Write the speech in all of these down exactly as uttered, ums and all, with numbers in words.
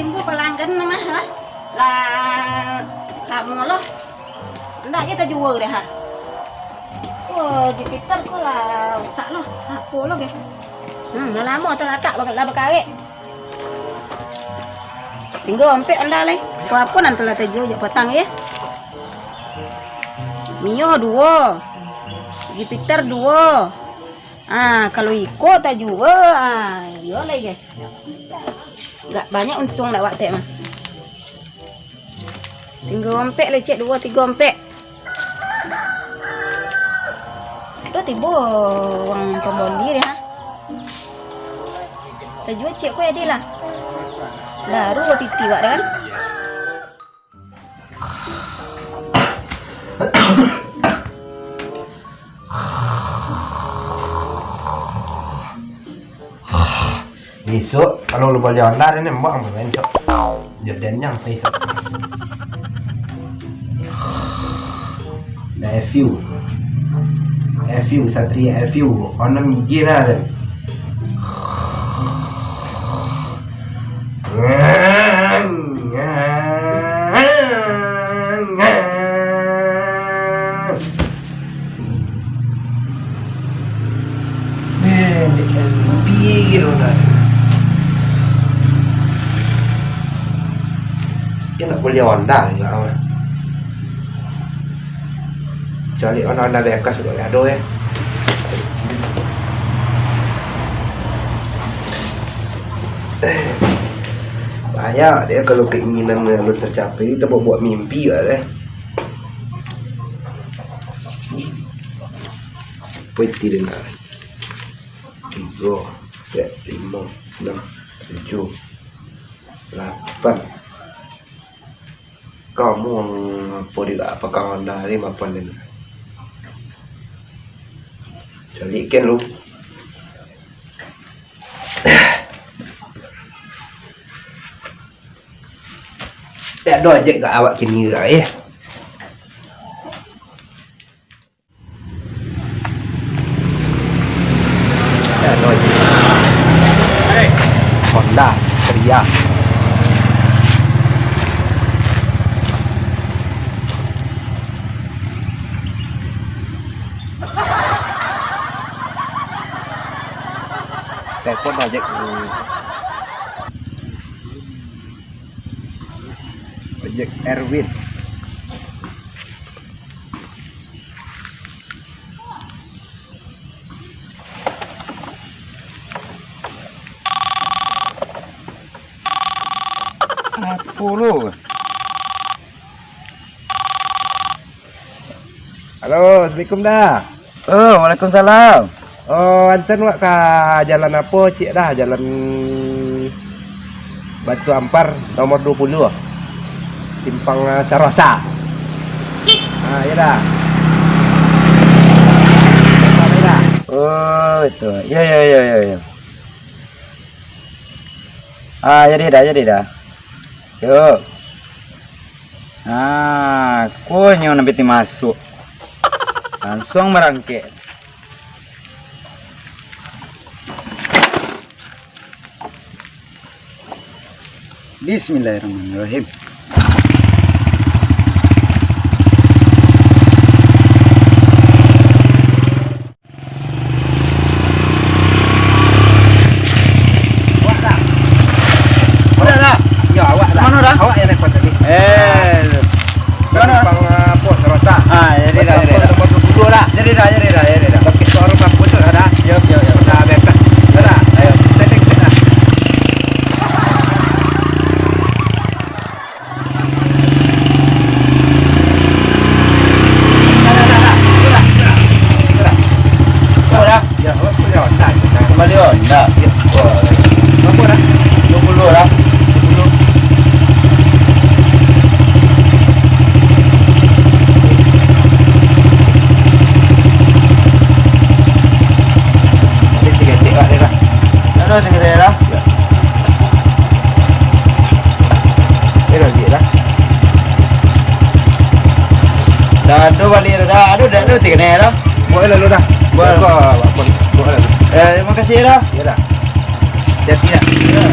Tunggu palanggan mah lah. Lah, kamu loh. Ndak je tajua dah, ha. Oh, Jupiter ko lah rusak loh. Apo lo ge? Hmm, lah lamo talatak, lah bakarek. Tingga ompek anda lai. Ko apo nan lah tajua jak patang ye? Mio duo. Jupiter duo. Ah, kalau iko tajua, ah, iyo lai ge. Agak banyak untuang dak wak tek mah. Tingga ompek lai, cek, duo, tigo, ompek. Tu tibo urang pambali dia, ha. Tajua cek ko jadi lah. Baru bapiti wak dah kan. Besok kalau lu bali Honda ni, embang main cok. Jordan yang saya cok. Nah, F U. F U, Satria F U. Onom biji lah tu. Eh, dek L P gitu nah. Dia nak kuliah Honda juga mah. Cari Honda-Honda bekas tu ado, eh. Banyak dia kalau keinginan yang belum tercapai, kita buat, buat mimpi lah deh. Peti dia nak. Tigo, empat, limo, enam, tujuh, lapan. Kamu apo di, apo kau dah lima puluh lima? Calikan lu. Tak ada ojek gak awak kini gak, eh. Honda, Ria. Telepon ojek. Ojek Erwin. Apo lo? Halo, assalamualaikum dah. Oh, waalaikumsalam. Oh, antan wak ka jalan apo, ciek dah? Jalan Batu Ampar nomor dua puluh, simpang, ah, Sarosa. Ah, iyo dah. Sarosa, iyo dah. Oh, itu. Iyo, iyo, iyo, iyo, iyo. Ah, jadi dah, jadi dah. Yo. Ah, ko nyo nan piti masuak. Lansuang barangkek. Bismillahirrahmanirrahim. Awak dah. Udah dah. Yo, awak dah. Mano dah? Awak yang repot tadi. Eh. Mano? Bang, ah, Pos, Rosa. Ah, jadi dah, jadi dah. Nomor dua puluh lah. Jadi dah, jadi dah, jadi dah. Oke, suara Bang Pos dah, dah. Yo, yo, yo. Dah, beres. Dah, dah. Ayo, setting, setting dah. Dah, dah, dah, dah. Sudah, sudah. Sudah. Sudah. Ya, awak kuliah Honda je, nah. Kuliah Honda? Ya. Wah. Berapa dah? Dua puluh lah. Dua puluh. Nanti tiga tik lah dia lah. Dah, dah, tiga tik lah. Ya. Eh, dah, dia lah. Dah, dah, balik dah. Dah, dah, dah, tiga tik dah. Buat lalu dah. Buat. Buat, buat, buat. Buat lalu. Eh, terima kasih dah. Ya dah. Jadi dah. Ya.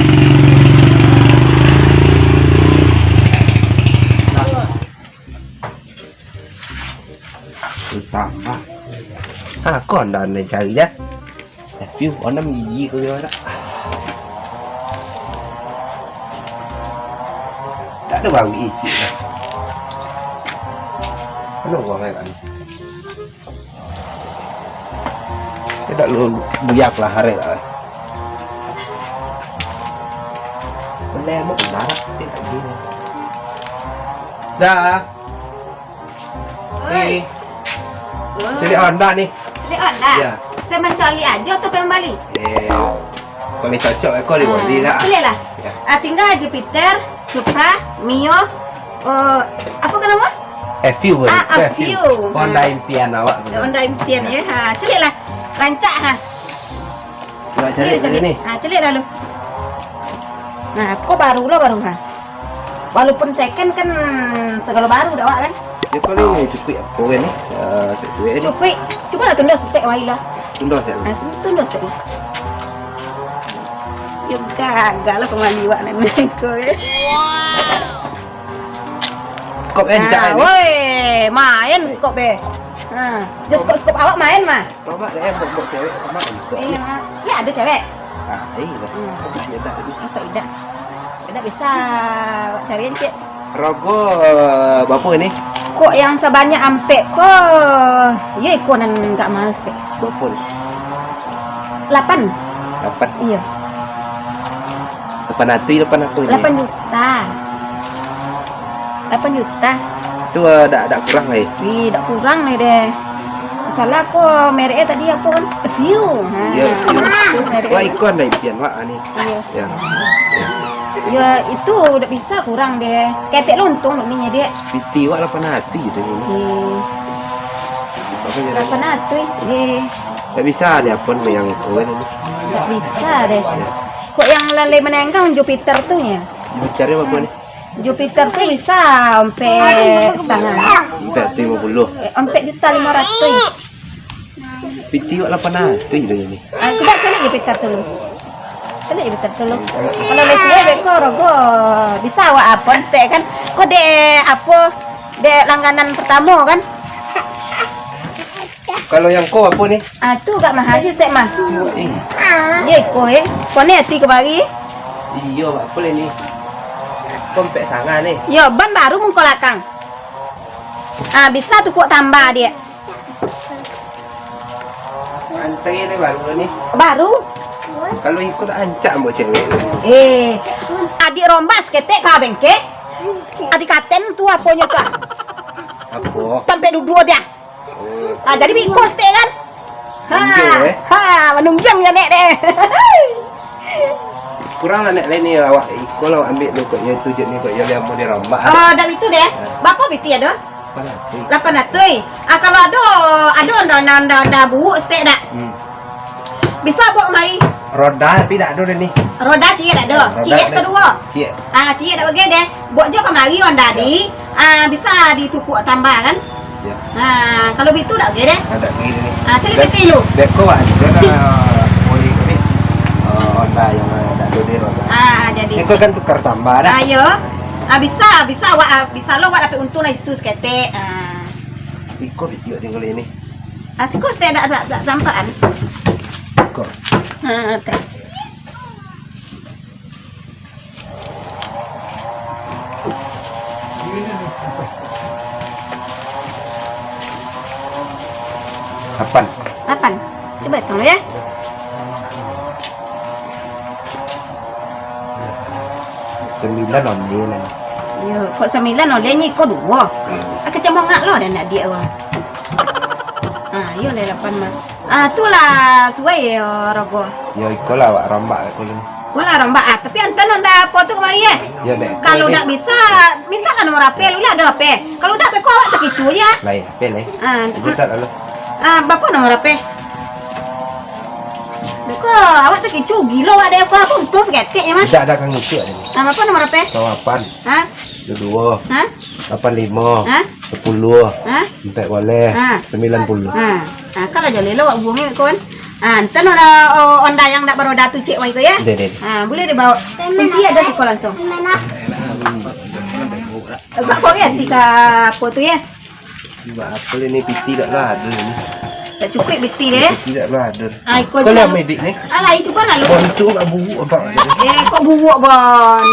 Ah, ah. Ah, ko ndak ando cari, ya? Tapi, onam gigi ko yo, dak? Tak ada bau icik lah. Mana uang ai kan? Tidak lu biak lah hari lah. Boleh mau marah, tidak gini. Dah. Oi. Ni. Oi. Caliak Honda ni. Caliak Honda? Ya. Pai mancaliak ajo atau pai mambali? Eh, kalau cocok, eh, kau dibali lah. Caliak lah. Ya. Ah, tingga Jupiter, Supra, Mio, oh, apa kan nama? Aveo, Ah, eh, Aveo. Aveo. Honda impian awak tu. Honda impian, ya. Ha, caliak lah. Rancak, ha. Cuba caliak, caliak, caliak ni. Ha, caliak lalu. Nah, ko baru lah, baru, ha. Walaupun second kan, sagalo baru dak awak kan? Yo, paling cukuik apo kan ni? Ah, suwek-suwek ni. Cukuik. Cubolah tundo saketek, wai lah. Tundo saketek. Ha, tu-, tundo saketek. Yo, gagal lah pambali awak nan ko, eh. Skop, eh, Nah, cak, eh. Woi, main skop, eh. Ha, jo skop-skop awak main mah. Coba deh, buat, buat cewek sama juga. Iya, Mak. Ya, ada cewek. Ah, iya. Hmm. Tapi tidak ada. Apa tidak? Tidak bisa cari yang cek. Rogo, eh, berapa ini? Kok yang sebanyak ampek ko? Iya, iko nan enggak mahal sih. Berapa ni? Lapan. Lapan? Iya. Lapan ratus, lapan ratus ni? Lapan juta. Lapan juta. Tu, eh, dak, dak kurang lai? Ih, dak kurang lai deh. Salah ko mereknya tadi apa kan? Aveo. Ha. Iya, Aveo. Itu mereknya. Wah, ikon dah impian, Wak, ni. Iya. Ya. Ya, itu dak bisa kurang deh. Saketek lontong dak ni, Dek. Piti wak lapan ratus gitu ni. Iya. Apa ni? Lapan ratus, iya. Dak bisa deh, apa ni, yang ikon ni? Dak bisa deh. Kok yang lalai menenggang Jupiter tu ya? Jupiter apa ni? Jupiter tu bisa ampek setengah. Ampek lima puluh. Eh, ampek juta lima ratus. Piti wak lapan ratus tu ni. Ah, cuba caliak Jupiter dulu. Caliak Jupiter dulu. Kalau lai suwek beko rogo, bisa awak apa stek kan? Ko dek apo? Dek langganan pertamo kan? Kalau yang ko apo ni? Ah, tu agak mahal je stek mah. Eh. Ye ko eh. Ko ni ati kemari. Iyo, apo ni? Ko ampek sanga ni. Yo, ban baru mungko lakang. Ah, bisa tu kok tambah dia. Antri ni baru ni. Baru? Kalau ikut ancak buat cewek. Eh, adik rombak saketek ka bengke. Adik katen tu aponyo tu? Apo? Sampai duduk dia. Oh. Ah, jadi biko saketek kan? Ha, Manunjang, eh? Ha, manunjang ya nek deh. Kurang lah nek lain ni awak iko lah ambil tu kok ya tujuh ni kok ya dia mau dirombak. Oh, dah itu deh. Ya. Berapa piti ado? Lapan ratus. Lapan ratus. Ah, kalau ado, ado onda, onda, onda, onda buuk saketek dak? Hmm. Bisa bawa mai. Roda tapi dak ado dah ni. Roda ciek dak ado. Roda ciek dah. Kedua. Ciek. Ah, ciek dak bagai deh. Bawa jo kamari onda di. Ah, bisa ditukuk tambah kan? Ya. Ah, kalau bitu dak bagai deh. Ada begini ni. Ah, cari pipi lu. Beko wak. Dia kan boleh ni. Oh, onda yang dak ado di roda. Ah, jadi. Iko kan tukar tambah dah. Ayo. Ah, bisa, bisa wak, ah, bisa lo wak dapek untung lah itu saketek. Ah. Iko video tinggal ini. Ah, siko saketek dak, dak, dak tampak kan? Iko. Ha, teh. Lapan. Lapan. Cuba hitung dulu ya. Sambilan onde lah. Yo, kok sambilan onde nyo iko duo? Hmm. Ah, kecamongak lo dan nak diak wang. Ah, iyo lah lapan mah. Ah, tu lah suai yo rogo. Yo, iko lah awak rombak kat kolom. Ko lah rombak ah, tapi antan onda apo tu kamari eh? Yo, dek. Kalau dak bisa, minta lah nomor H P, lu lah ado H P. Kalau dak, beko awak takicu ya. Lain H P lain. Ah, Iko tak lalu. Ah, berapa nomor H P? Beko awak takicu gilo awak dek aku, aku untung saketek ya, Mas. Tidak ada kang itu ada. Ah, berapa nomor H P? Lapan. Ha? Dua dua. Ha? Lapan lima. Ha? Sepuluh. Ha? Empat boleh. Ha? Sembilan puluh. Ha. Ha, kalau jadi lo awak buang ya, kawan. Ha, enten onda, oh, onda yang dak beroda tu cek wai ko ya. Deh, deh. Ha, boleh dibawa. Kunci ada siko langsung. Agak kau ya tika apa tu ya? Buat apa ni, piti dak lah ada ni. Tak cukup piti deh. Piti dak lah ada. Ah, iko Kau je lah lah. Medik ni. Alah, itu kan lalu. Bontu kat buruk abang. Eh, kok buruk, Bon?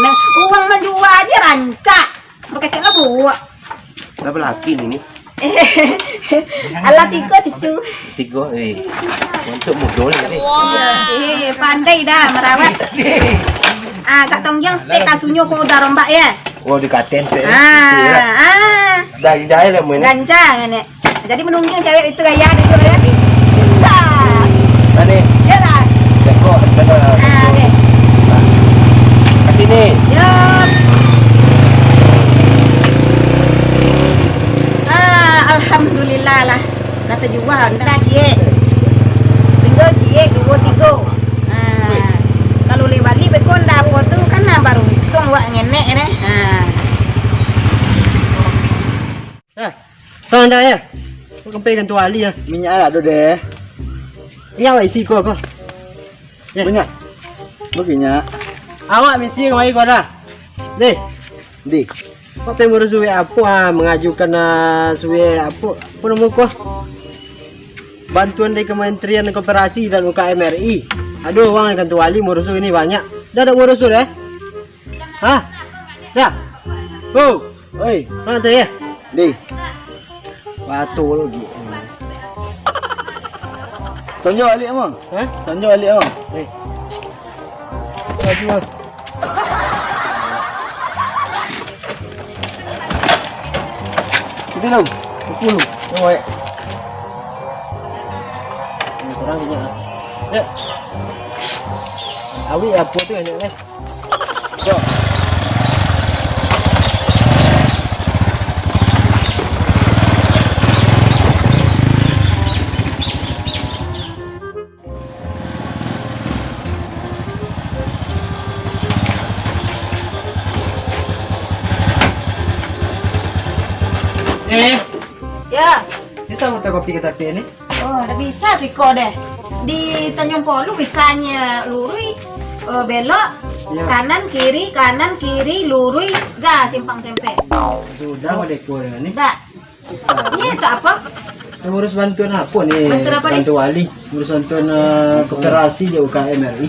Uang menjual aja rancak. Berkecek lah buruk. Dah berlaki ni ni. Alah, tiga cucu. Tiga, eh. Untuk muda ni. Eh, pandai dah merawat. Ah, Kak Tonggiang, stek kasunyo kau udah rombak ya? Oh, di katen stek. Ah, ah. Dah, dah lah main. Gancang ni. Jadi menunggang cewek itu gaya duduk ya. Dah. Tadi. Yalah. Jago, jago. Ah, okey. Kat sini. Yo. Ah, alhamdulillah lah. Lah tajual, ndak ciek. Tinggal ciek, duo, tigo. Ah. Kalau uleh bali beko ndak apo tu kan lah baruntung wak ngenek ni. Ah. Eh, tolong dah ya. Kau kempai kan tu wali ya. Minyak lah tu deh. Ni awak isi kau kau. Ya. Banyak. Banyak. Awak misi kemari kau dah. Deh. Deh. Kau pengen ngurus suwek apo ah, mengajukan ah, suwek apo, apo namo kau? Bantuan dari Kementerian Koperasi dan U K M R I. Aduh, uang kan tu wali ngurus ini banyak. Dah ada ngurus tu deh. Hah? Dah. Oh, oi, mana tu ya? Deh. Batul lagi. Sonjo alik mah. Hah? Sonjo alik mah. Eh. Laju ah. Kita dong. Pukul. Oi. Ini kurang banyak ah. Ya. Awik apo tu banyak eh? Eh, ya. Bisa fotokopi K T P ni? Oh, dak bisa siko deh. Di Tanjung Polu bisanyo lurui, eh, belok, ya. Kanan, kiri, kanan, kiri, lurui, ga simpang tempek. Sudah, oh. Deko ni. Dak. Ini untuk apa? Ngurus bantuan apa ni? Bantuan apa ni? Bantu wali. Ngurus bantuan, eh, koperasi di U K M R I.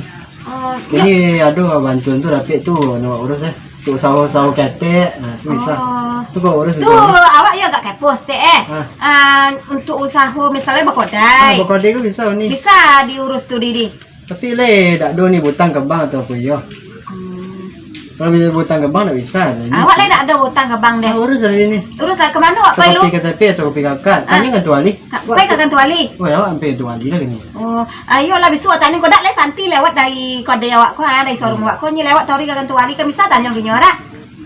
Oh, ini ya. Ado bantuan tu dapek tu, nak urus eh. Untuk usaho-usaho ketek, nah, tu bisa. Oh. Tu kau urus tu juga. Awak ya agak kepo stek eh. Ah. Ah, untuk usaho misalnya bakodai. Ah, bakodai tu bisa ni. Bisa diurus tu diri. Tapi le dak ado ni butang ke bank atau apa yo. Hmm. Kalau bisa butang ke bank dak bisa ni. Awak le dak ado butang ke bank deh. Ah, urus dari ni. Urus lah ke mana awak pai lu? Kopi K T P atau kopi kakak. Ah. Tanya kan tu wali. Pai ka kantua wali? Oh, awak sampai kantua wali lah kini. Oh, ayolah bisuak tani ko dak lai santi lewat dari kodai awak ko, ha, dari showroom awak ko, nyo lewat tori ka kantua wali, kan bisa tanyo ka inyo rak.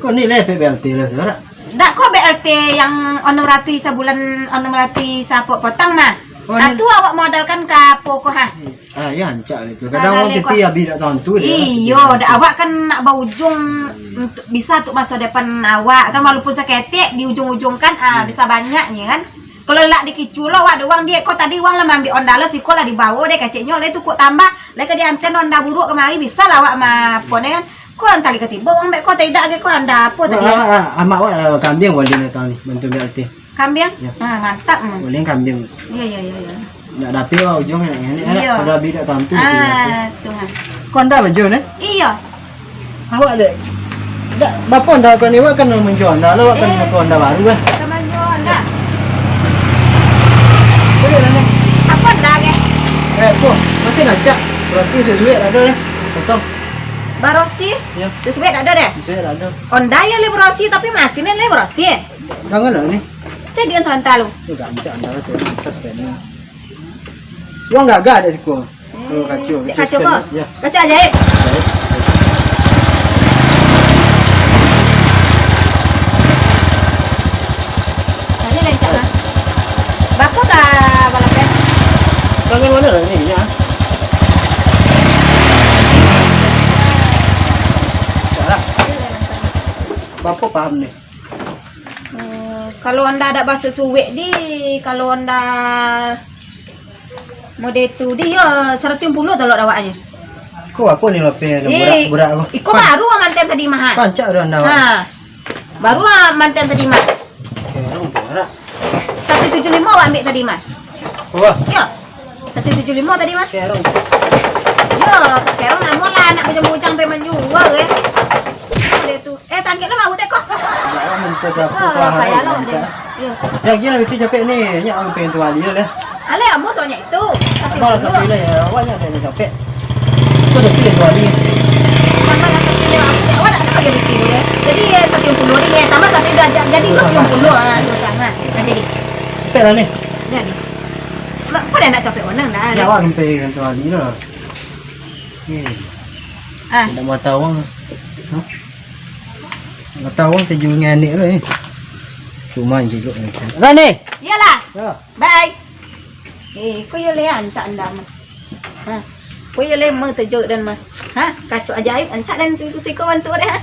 Ko ni lai pek B L T lah, Rak? Dak ko B L T yang onom ratuih sabulan, onom ratuih sapok potang mah. Oh, ah, ni tu awak modalkan ka apo ko, ha? Ah, ya, rancak lah tu. Kadang urang titi abih dak tantu deh. Iyo, dak awak kan nak baujung untuk, bisa untuk masa depan awak kan, walaupun saketek di ujung-ujung kan, ah, bisa banyak nyo kan. Kalau lah dikicu lo, wak, dek wang diak ko tadi wang lah maambiak onda lo, siko lah dibawo deh keceknyo, lai tukuk tambah, lai ka dianten onda buruak kamari, bisa lah wak ma-, apo ne kan. Ko antah lai ka tibo wang dek ko, tadi dak age ko onda apo tadi. Ah, ah, amak wak lah kambiang wali ni tau ni, bantu ambiak alti. Kambiang? Ya. Ah, mantap. Hmm. Wali kambiang. Iya, iya, iya, iya. Ndak dapek wak ujung ni, ni, ni, iyo. Kalau abih dak tantu. Ah, tu ha. Ko onda baju ni? Iyo. Awak dek. Dak, bapo onda ko ni, awak kan manjual onda lah, awak kan eh, manjual onda baru eh. Ka manjual onda. Boleh lah ni. Apo onda ke? Eh, ko, masih rancak. Barosi suwek dak ado eh. Kosong. Barosi? Ya. Suwek dak ado deh? Suwek dak ado. Onda yo lai barosi, tapi masin lai barosi. Jangan lah ni. Cek dia sabanta lu. Tu rancak onda tu, atas tadi. Wang gagah dek siko. Oh, kaco, dek kaco ko? Ya. Kaco ajaib. Ajaib. Tadi rancak lah. Bako ka balakang? Balakang mano lah ni, ya? Salah. Bako paham ni. Oh, kalau onda dak baso suwek di, kalau onda mode tu di, yo, saratuih ampuluah tolok dek awak nyo. Ko apo ni lapeh burak, eh, burak apo? Iko baru manten tadi mah. Rancak dah onda. Ha. Baru manten tadi mah. Oke, baru manten burak. Satu tujuh limo awak ambiak tadi mah. Wah. Yo. Satu tujuh limo tadi mah. Kerong. Yo, kerong namo lah anak bujang-bujang pai manjua, eh. Dia tu. Eh, tangkek lah mau dek kok. Ya, minta siapa Oh, lah, payah lah, minta. Dek. Yo. Ya, gila, itu capek ni. Nyak, aku pengen tu wali lah. Alah, ambo soalnya itu. Tapi Apa lah dulu. Tapi lah ya, awaknya ada yang capek. Kau dah pilih tu wali. Tambah lah satu ya. Awak nak pakai bukti dulu ya. Jadi ya, satu puluh ni ya. Tambah satu dah ja-, jadi dua puluh. Ah, dua sangat. Nah, jadi. Capek lah ni. Jadi. Mak, kau dah nak capek orang dah. Ya, awak sampai kan tu wali lah. Hmm. Ah. Tidak mau tahu. Hah? Nggak tahu, saya juga ngenek lah ni. Cuma yang cikgu ni. Rani! Iyalah. Ya. Bye. Eh, kau yo le ancak anda mah. Ha. Kau yo le mau tejuk dan mah. Ha, kacau ajaib ancak dan siku-siku bantu deh. Ha.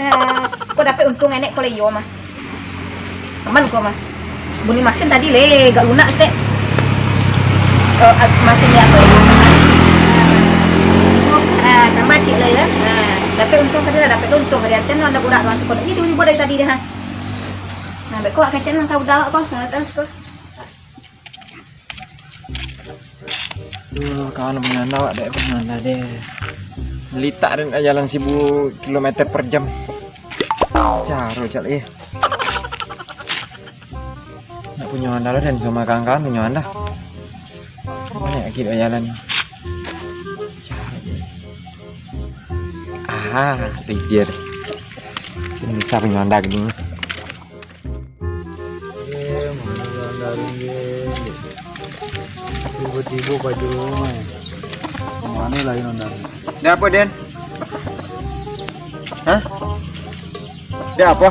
Ha. Kau dapat untung enek kau le yo mah. Aman kau mah. Bunyi masin tadi le gak lunak stek. Oh, at-, masin ni apa ya? Ah, tambah cik lah ya. Ah, dapat untung tadi lah, dapat untung dari atian anda budak kan sekolah. Ini tiba-tiba dari tadi dah. Nah, baik kau akan channel kau dah kau, nah, terus kau. Duh, kawan punya anda, awak dek punya anda deh. Melitak dan jalan sibu kilometer per jam. Caro cak eh. Nak punya anda lah dan sama kawan-kawan punya anda. Mana lagi dek jalan? Caro je. Ah, pikir. Ini bisa punya anda gini. Eh, mana Anda ni? Tiba-tiba baju rumah. Mana lain Anda ni? Ada apa, Den? Hah? Ada apa?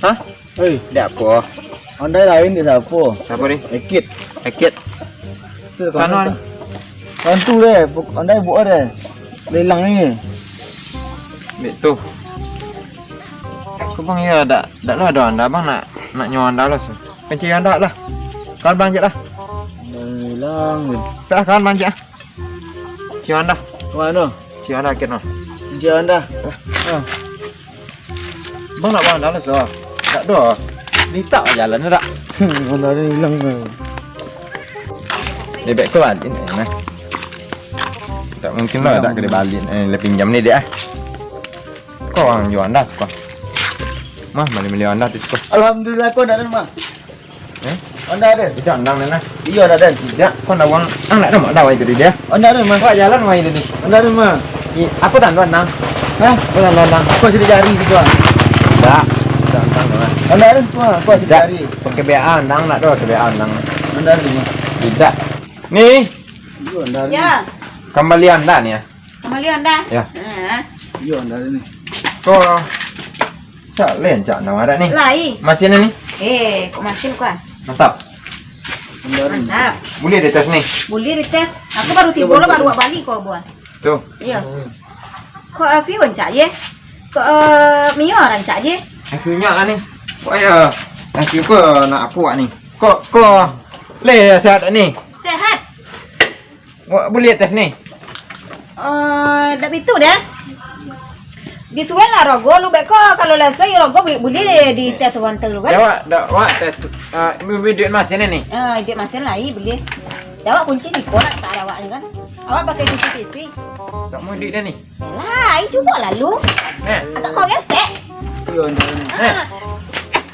Hah? Hei. Ada apa? Anda lain di siapa? Siapa ni? Ekit. Ekit. Itu Kano kawan ni? Hantu deh, pok-, anda buat deh. Lelang ni. Dek tu. Aku bang, ya, dak, dak lah ada anda bang nak, nak nyawa anda lah. Kunci anda lah. Kawan bang cek lah. Anda hilang. Tak kawan bang cek lah. Cium anda. Mana? Cium anda akhir no. Cium anda. Ah. Bang nak bawa anda lah so. Tak ada. Minta jalan dah. Anda hilang. Bebek kau balik ni nah. Tak mungkin lah tak kena balik. Eh, lebih pinjam ni dia ah. Kau orang jual anda suka. Mah, mali-mali anda tu suka. Alhamdulillah kau dah ada mah. Eh? Anda ada? Tidak, undang dah nah. Iya dah ada. Tidak, kau undang uang. Ah, nak ada mak dah itu dia. Anda ada mah. Kau jalan mah itu ni. Anda ada mah. I, apa tanda undang? Hah? Apa tanda undang? Kau sidik jari situ ah. Tidak. Tidak undang dah. Anda ada mah. Kau sidik jari. Pakai B A undang nak tu, pakai B A undang. Anda ada mah. Tidak. Ni. Iya anda ada. Ya. Kembalian dah ni ya. Kembali anda? Ya. Ha. Iyo, anda ni. Ko, cak len, cak namarak ni. Lai. Masin ni? Eh, kok masin kau? Mantap. Mantap. Boleh dites ni? Boleh dites. Aku baru tiba lah, baru awak balik kau buat. Tu. Iya. Hmm. Kok Afi rancak je? Kok, eh, Mio rancak je? Afi nyak lah ni. Kok ya? Afi ko nak aku awak ni. Kok, kok le sehat ni? Sehat. Wak buliah tes ni? Eh, dak bitu deh. Disuai lah rogo lu beko, kalau lah suai rogo buliah, buliah di tes wanta lu kan? Dak wak, dak wak tes, ah, duit masin ni. Ah, duit masin lah, iya buliah. Dak wak kunci siko lah, tak ada awak ni kan. Awak pakai C C T V. Tak mau duit dah ni. Lah, ayo cubo lah lu. Eh. Atau kau gesek? Iya, dah. Eh.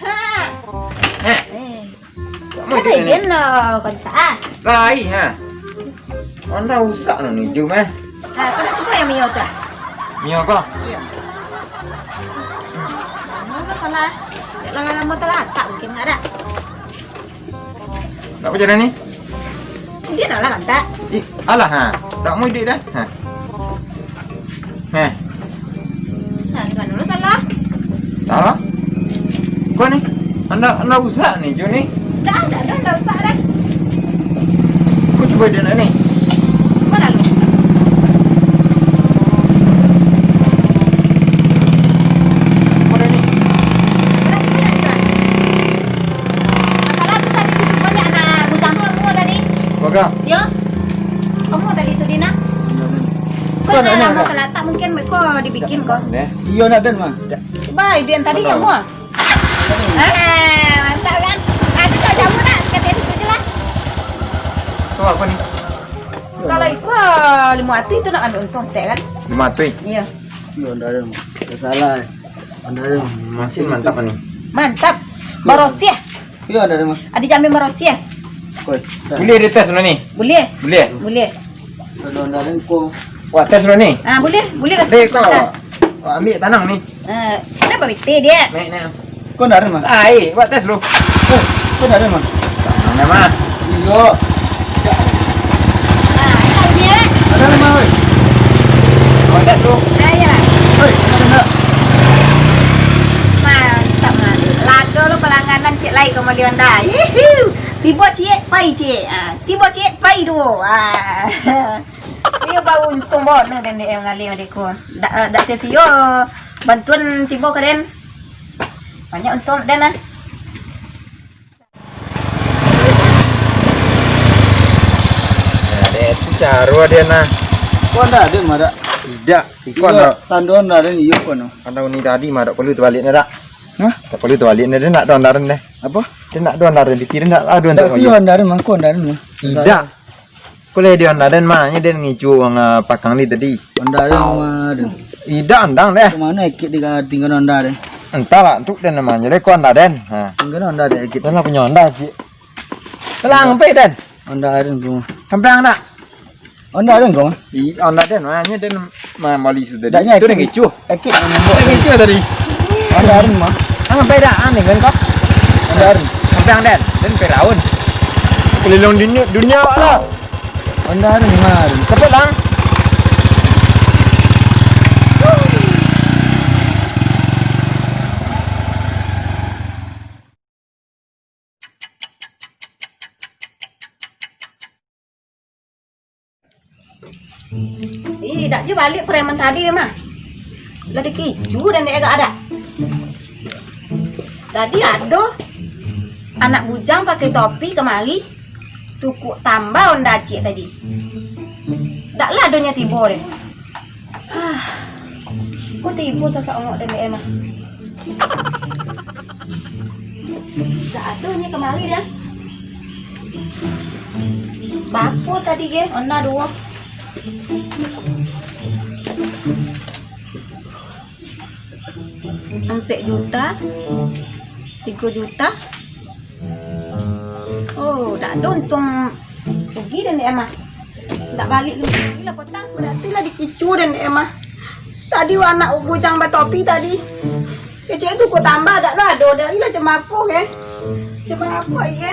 Ha. Eh. Eh. Kan lain lah, kau tak ah. Lain, ha. Anda rusak lah ni, Jum, eh. Ah, kau nak cuba yang Mio tu? Mio apa? Iya. Mana salah? Lama-lama terlatak mungkin ada. Tak apa jadi ni? Dia dah lah lantak. Ih, alah, ha. Tak mau idik dah. Ha. Heh. Nah, di mana lu salah? Salah? Kau ni, anda, anda usah ni, Jo ni. Dah, dah, dah, dah usah dah. Kau cuba dia nak ni. Cuba dah lu. Kau dah ni. Dah, cuba dah, cuba. Masalah tu tadi tu cuba ni anak bujang tu, aku tadi. Baga. Ya. Kamu tadi tu, Dina? Kau nak lama terletak, mungkin kau dibikin kau. Iyo, nak dan, mah. Baik, dia tadi kamu ah. Ah, mantap kan? Nanti kalau jamu nak, sekalian itu je lah. Tu apa ni? Kalau itu, lima ratus itu nak ambil untung, tek kan? Lima ratus? Iya. Yo, ndak ada, Mak. Tak salah. Ndak ada, Mak. Masih mantap ni. Mantap. Barosiah. Yo, ndak ada, Mak. Adi jamin barosiah. Kos. Boleh dites dulu ni? Boleh. Boleh? Boleh. Kalau ndak ada, kau. Wah, tes dulu ni. Ah, boleh. Boleh kasi. Dek, kau. Mantap. Wah, ambil tanang ni. Ah, kenapa bete dia? Naik, naik. Kau ndak ada, Mak? Ah, eh, buat tes dulu. Eh, kau ndak ada, Mak? Mana, Mak? Iyo. Ah, ini dia. Ada, Mak, oi. Buat tes dulu. Ah, iyalah. Oi, ada ndak? Mantap, Mak. Lado lo pelangganan cik lai kau mali Honda. Hihiu. Tibo cik, pai cik. Ah, tibo cik, pai duo. Ah. Iyo baru untung bono den dek mangalih dek ko. Dak, dak sio-sio bantuan tibo ka den. Banyak untung den ah. Nah, deh, itu caro dia nah. Kok ndak ada, Mak, dak? Tidak. Iko Iyo, anda tando ndak ada, iyo kono. Anda uni tadi mah dak perlu terbalik dah. Hah? Tak perlu terbalik dah, nak dah andaran deh. Apa? Dia nak dah andaran, dikirim dak ada Ndak untuk perlu ngaji. Andaran, mangko andaran mah. Tidak. Kau lihat dia andaran mah, nya dia ngicu uang ah, pakang ni tadi. Andaran mah ada. Tidak andang deh. Kemana ekit di tinggal anda deh? Entahlah, untuk dia namanya deh, kau andaran. Ha. Tinggal anda deh ekit. Dah lah punya anda cik. Telang sampai den. Anda ada kau. Sampai ang nak? Anda ada kau? I, anda den, hanya den ma-, mali sudah. Daknya Itu den ekit. Ngicu. Ekit ang nembok. Den ngicu tadi. Anda ada mah? Ang sampai dah, ang dengan kau. Anda ada. Sampai ang den, den Firaun. Keliling dunia, dunia awak lah. Anda ada mah? Cepet lang. Ih, dak je balik preman tadi mah. Lah dikicu dan dia agak ada. Tadi ado anak bujang pakai topi kemari, tukuk tambah onda ciek tadi. Dak lah adonyo tibo deh. Hah. Ko tibo sasak ongok den dek mah. Dak ado nyo kamari dah. Bapo tadi ge? Ona duo. Ampek juta, tigo juta. Oh, dak ado untuang rugi den dek mah. Dak balik rugi lah potang, berarti lah dikicu den dek mah. Tadi anak bujang batopi tadi. Kecek tu ko tambah dak lah ado dari lah cemako ke. Cemako ke.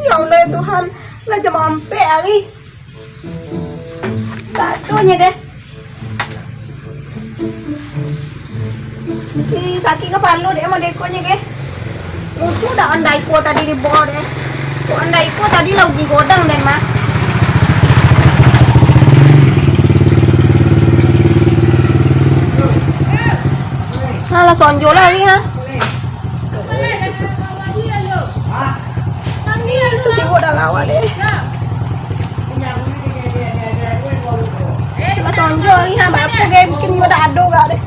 Ya Allah ya Tuhan, lah jam ampek hari. Dak ado nyo deh. Ih, sakik kapalo dek mah deko nyo deh. Lucu dak ondai ko tadi di bawah deh. Kok ondai ko tadi lah ugi godang den mah. Nah, lah sonjo lah ni ha. Itu sibuk dah lawa deh. Mas Onjo ni ha, bapo game bikin gua dah ado gak deh.